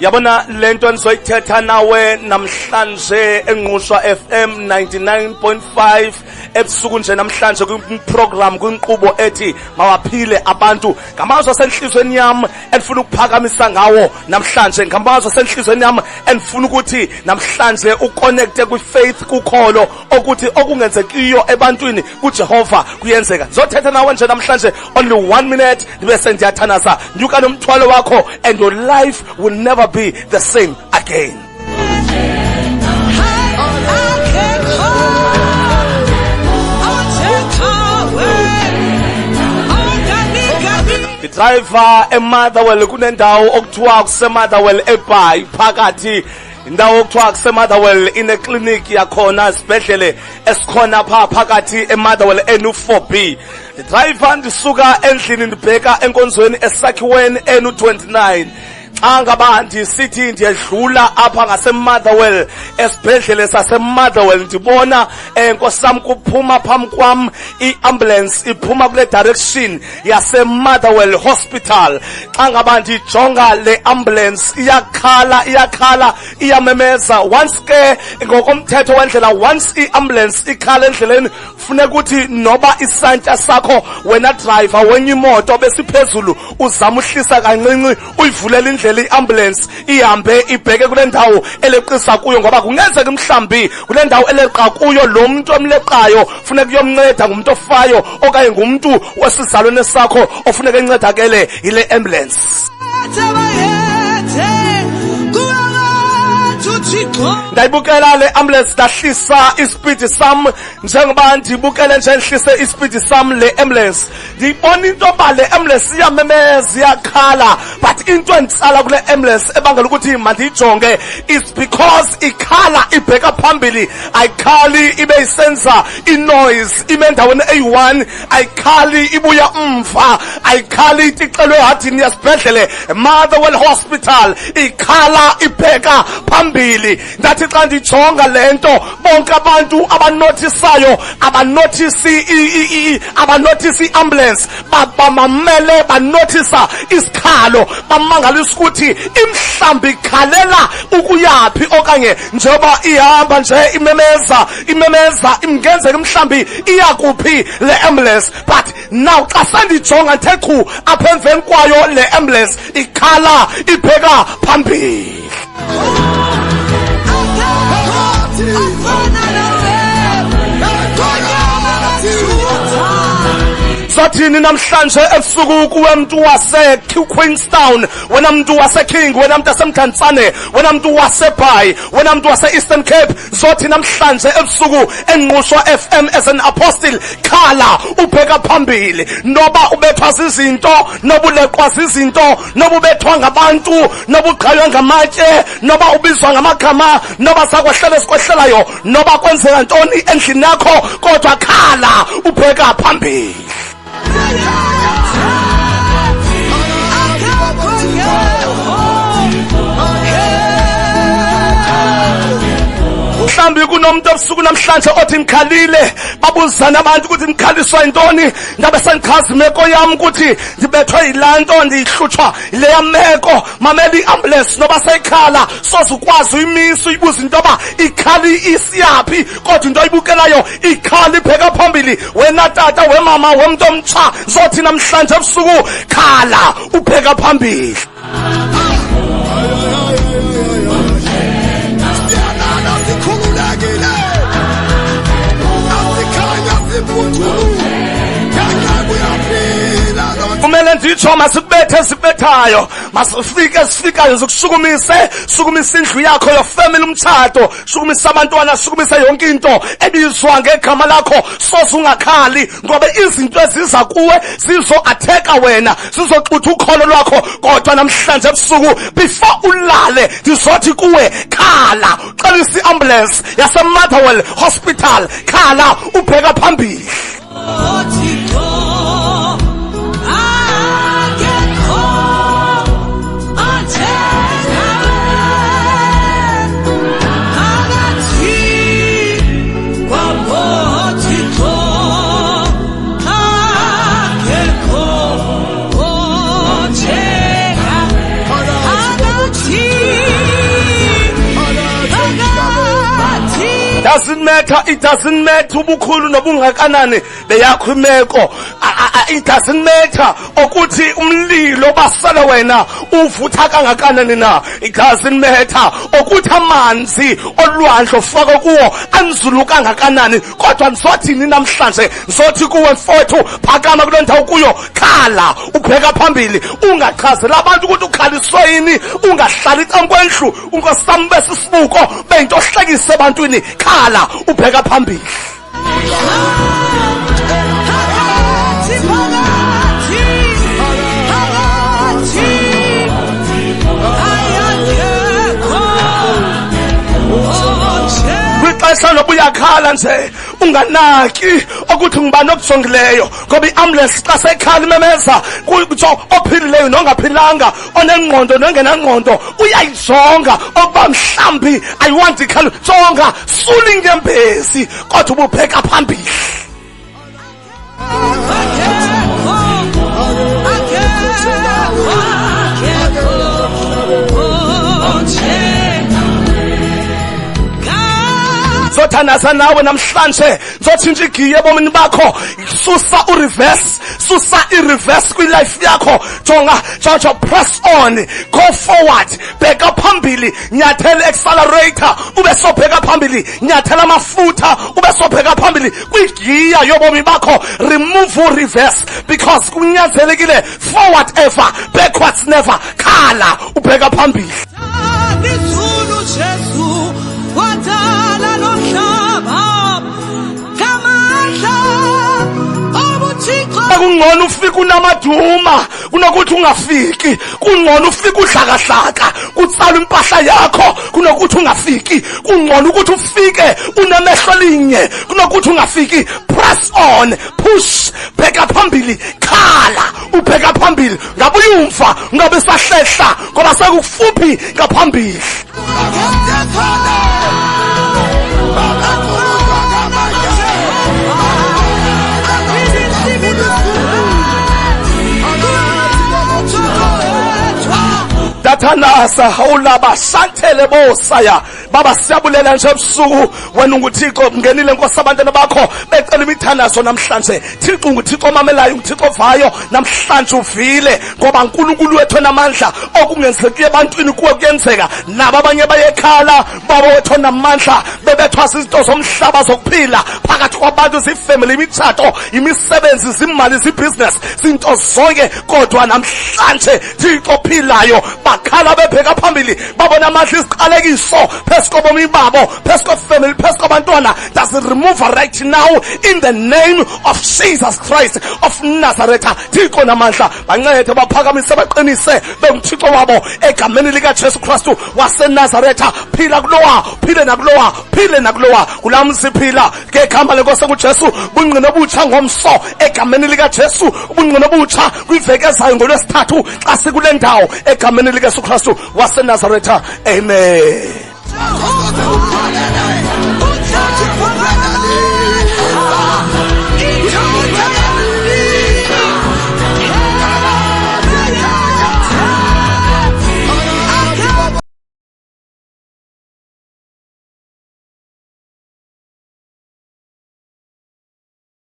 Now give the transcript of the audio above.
Yabona lento endizoyithetha nawe namhlanje eNgqushwa FM 99.5 ebusuku nje namhlanje kwiprogram, kwinkqubo ethi Mawaphile Abantu, ngamazwi asenhlizweni yam endifuna ukuphakamisa ngawo namhlanje, ngamazwi asenhlizweni yam endifuna ukuthi namhlanje uconnecte kwifaith, kukholo okuthi okungenzekiyo ebantwini kuJehova kuyenzeka. Ndizothetha nawe nje namhlanje only one minute, ndibe sendiyathandaza. Nyuka nomthwalo wakho and your life will never be the same again. Ndidrayiva eMotherwell, kunendawo okuthiwa kuseMotherwell eBhayi phakathi, indawo okuthiwa kuseMotherwell inekliniki yakhona, isibhedlele esikhona pha phakathi eMotherwell enu-4B. Ndidrayiva ndisuka endlini ndibheka enkonzweni esakhiweni enu-29. Xa ngaba ndisithi ndiyedlula apha ngaseMotherwell, esibhedlele saseMotherwell, ndibona nkosam kuphuma phambi kwam i-ambulance iphuma kule direction yaseMotherwell Hospital. Xa ngaba ndijonga le ambulance, iyakhala, iyakhala, iyamemeza. Once ke ngokomthetho wendlela, once i-ambulance ikhala endleleni, funeka ukuthi noba isantya sakho wena driver wenye imoto besiphezulu, uzama uhlisa kancinci, uyivulela indlela i-ambulance ihambe ibheke kule ndawo eleqisa kuyo, ngoba kungenzeka mhlambi kule ndawo eleqa kuyo lo mntu emleqayo funeka uyomnceda ngumntu ofayo okanye ngumntu wesizalwane sakho ofuneka encedakele yile ambulance. Ndayibukela le ambulance, ndahlisa isipidi sam. Njengoba ndibukele nje, ndihlise isipidi sam le ambulance, ndiyibona into yoba le ambulance iyamemeza, iyakhala, but into enditsala kule ambulance ebangela ukuthi mandiyijonge is because ikhala ibheka phambili, ayikhali ibe isenza inoise ime endaweni eyi-one, ayikhali ibuya umva, ayikhali itixelwe ehadini yasibhedlele Motherwell Hospital, ikhala ibheka phambili. Ndathi xa ndijonga le nto, bonke abantu abanothisayo abanothisi i-ambulance, bamamele, banothisa isikhalo, bamangalisa ukuthi imhlambi ikhalela ukuyaphi, okanye njengoba ihamba nje imemeza, imemeza, ingenzeka mhlambi iyakuphi le ambulance. But now xa sendijonga ndithe chu apha emveni kwayo le ambulance, ikhala ibheka phambili. Sathini namhlanje ebusuku kuwe mntu wase-Queenstown, wena mntu wase-King, wena mntu wasemthantsane, wena mntu waseBhayi, wena mntu wase-Eastern Cape? Zothi namhlanje ebusuku eNgqushwa FM as an apostle, khala ubheka phambili. Noba ubethwa zizinto, noba uleqwa zizinto, noba ubethwa ngabantu, noba uqhaywa ngamatye, noba ubizwa ngamagama, noba sakwehlela esikwehlelayo, noba kwenzeka ntoni endlini yakho, kodwa khala ubheka phambili. Mhlawumbi kunomntu obusuku namhlanje othi ndikhalile, babuzana abantu ukuthi ndikhaliswa yintoni, ndabe sendichaza imeko yam ukuthi ndibethwe yilaa nto, ndiyihlutshwa yileya meko. Mamela, i-ambulance noba seyikhala soze ukwazi uyimisa uyibuza into yoba ikhali isiyaphi, kodwa into oyibukelayo ikhala ibheka phambili. Wena tata, wemama, wemntu omtsha, zothi namhlanje ebusuku khala ubheka phambili. Sikhululekile, asikhanya siphunzulu ngenxa kuyaphila. Kumele nditsho, masibethe esibethayo, masifike esifikayo, zikushukumise, shukumisa indlu yakho, your family, umtshato, shukumisa abantwana, shukumisa yonke into ebizwa ngegama lakho. Soze ungakhali, ngoba izinto eziza kuwe zizo-atheka wena, zizoxutha ukholo lwakho. Kodwa namhlanje ebusuku before ulale, ndizothi kuwe khala, xelisa i-ambulance yaseMotherwell Hospital, khala ubheka phambili. matter, it doesn't matter ubukhulu nobungakanani beyakho imeko. It doesn't matter ukuthi umlilo basele wena uvutha kangakanani na. It doesn't matter ukuthi amanzi olwandle ofaka kuwo anzulu kangakanani. Kodwa ndizothini namhlanje? Ndizothi kuwe mfowethu, phakama kuloo ndawo kuyo, khala ubheka phambili, ungachazela abantu ukuthi ukhaliswe yini, ungahlali ecamkwendlu unkosam besisibuko beyinto ohlekise ebantwini. Khala ubheka phambili. Phakathi, phakathi, phakathi, ayakekho onje. Kwixesha loba uyakhala nje, unganaki ukuthi ngubani okujongileyo, ngoba i-ambulance xa sekhala imemeza kutsho ophilileyo nongaphilanga, onengqondo nongenangqondo uyayijonga okuba mhlawumbi ayiwanti ikhala. Jonga, sula inyembezi, kodwa ububheka phambili. Akekho, akekho, akekho onje. Zothandaza nawe namhlanje, zotshintsha igiye ebomini bakho. Susa ureverse, susa ireverse kwilife yakho. Jonga, jojo, press on, go forward, bheka phambili, nyathela accelerator ube sobheka phambili, nyathela amafutha ube sobheka phambili kwigiya yobomi bakho. Remove ureverse because kunyanzelekile, forward ever, backwards never. Khala ubheka phambili. Izulu Jesu wadala lo mhlaba ngamandla obuthixo. Kungcono ufike unamaduma kunokuthi ungafiki. Kungcono ufike udlakadlaka kutsala impahla yakho kunokuthi ungafiki. Kungcono ukuthi ufike unemehlo linye kunokuthi ungafiki. Press on, push, bheka phambili, khala ubheka phambili. Ngabe uyumva, ngabe sahlehla, ngoba sekufuphi ngaphambili. Dathanasa ulaba shanthele bosaya. Baba, siyabulela nje ebusuku. Wena unguThixo. Ngenile Nkosi abantwana bakho becela imithandazo namhlanje. Thixo, unguThixo omamelayo, unguThixo ovayo. Namhlanje uvile, ngoba uNkulunkulu wethu onamandla, okungenzeki ebantwini kuwe kuyenzeka. Nabo abanye bayekhala, Baba wethu onamandla, bebethwa izinto zomhlaba zokuphila phakathi kwabantu, zifamily, imitshato, imisebenzi, zimali, zibusiness, zinto zonke. Kodwa namhlanje, Thixo ophilayo, bakhala bebheka phambili, babona amandla iziqalekiso phezu kobomi babo, phezu kwefamily, phezu kwabantwana. Does remove right now in the name of Jesus Christ of Nazareth. Thixo namandla, bancede, baphakamise, baqinise benguThixo wabo egameni likaJesu Kristu waseNazaretha. Phila kulowa, phile nakulowa, phile nakulowa kulaa mzi. Phila ngegama lenkosi kuJesu. Bungqina obutsha ngomso egameni likaJesu, ubungqina obutsha kwiveki ezayo ngolwesithathu xa sikule ndawo egameni likaYesu Kristu waseNazaretha. Amen.